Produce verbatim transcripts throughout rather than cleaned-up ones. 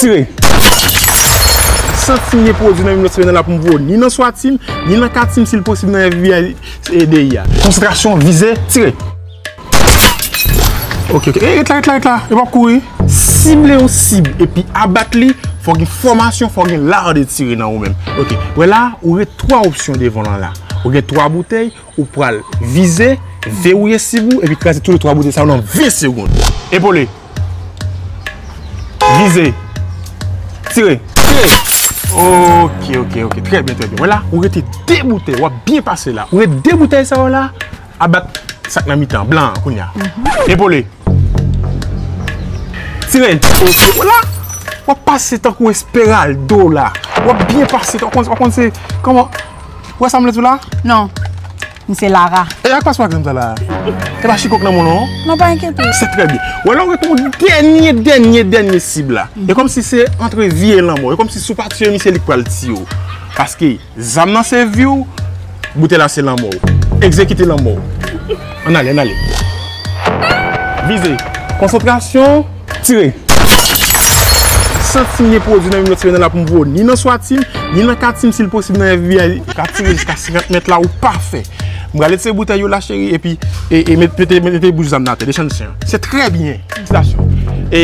Tire. Santim gen pwodui nan menm lòt semèn nan la pou m voye ni nan swa team, ni nan ka team, si l posib nan F B I e D I A. Konsantrasyon, vize, tire. Ok, ok. E, ret la, ret la, ret la. E p ap kouri. Sible yon sib epi abat li, fò gen fòmasyon, fò gen lar de tire nan ou menm. Ok. Wè la, ou gen twa opsyon devan w la. Ou gen twa boutèy, ou pral vize, vewouye sib ou, epi kraze tou le twa boutèy sa yo nan ven segonn. Epole. Vize. Tire. Tire. Ok, ok, ok. Trè byen, trè byen. Wè la, ou rete de boutèy, w ap byen pase la. Ou rete de boutèy sa yo la, abat sa k nan mitan, blan an, kounye a. Epole. Tire. Ok, wè la. W ap pase tankou Esperaldo la. W ap byen pase, w ap konn, w ap konn se, kòman, w wè sa m vle di w la? Non. M se Lara. E ak paspò grenn sa la? E pa chiko k nan men w non? Non, pa enkyete w. Se trè byen. Wè la, ou rete yon dènye, dènye, dènye sib la. E kòmsi se antre vi e lanmò. E kòmsi si w pa tiye misye, li k pral tiye w. Paske zam nan se vi w, boutèy la se lanmò w. Egzekite lanmò w. Ann ale, ann ale. Vize. Konsantrasyon. Tire. Santim gen pwodui nan menm lòt semèn nan la pou m voye ni nan swa team, ni nan ka team, si l posib nan F B I. Ka tire jiska senkant mèt la, ou pafè. M prale tire boutèy yo la, cheri, epi e, e, met, mete, mete bouch zam nan atè, desann chen an. Se trè byen. Felisitasyon. E,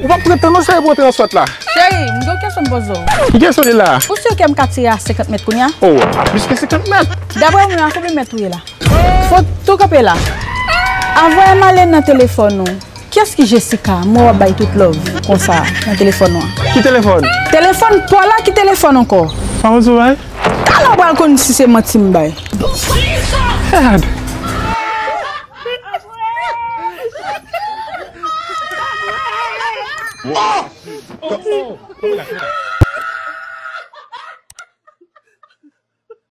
ou p ap pran tan non, cheri, pou antre nan swat la. Cheri, m gen yon kesyon m poze w. Ki kesyon li la? Ou si ke m ka tire a senkant mèt kounye a? Oh, a plis ke senkant mèt. Daprè ou menm, a konbyen mèt ou ye la? Fò tou kanpe la. Anvan m ale nan telefòn ou. Kiyès ki Jessica? Mwen w ap bay tout love konsa nan telefòn ou an. Ki telefòn? Telefòn pa w la, ki telefòn ankò? Pa konn sou bay? Talè w pral konn si se manti m bay. Mèd!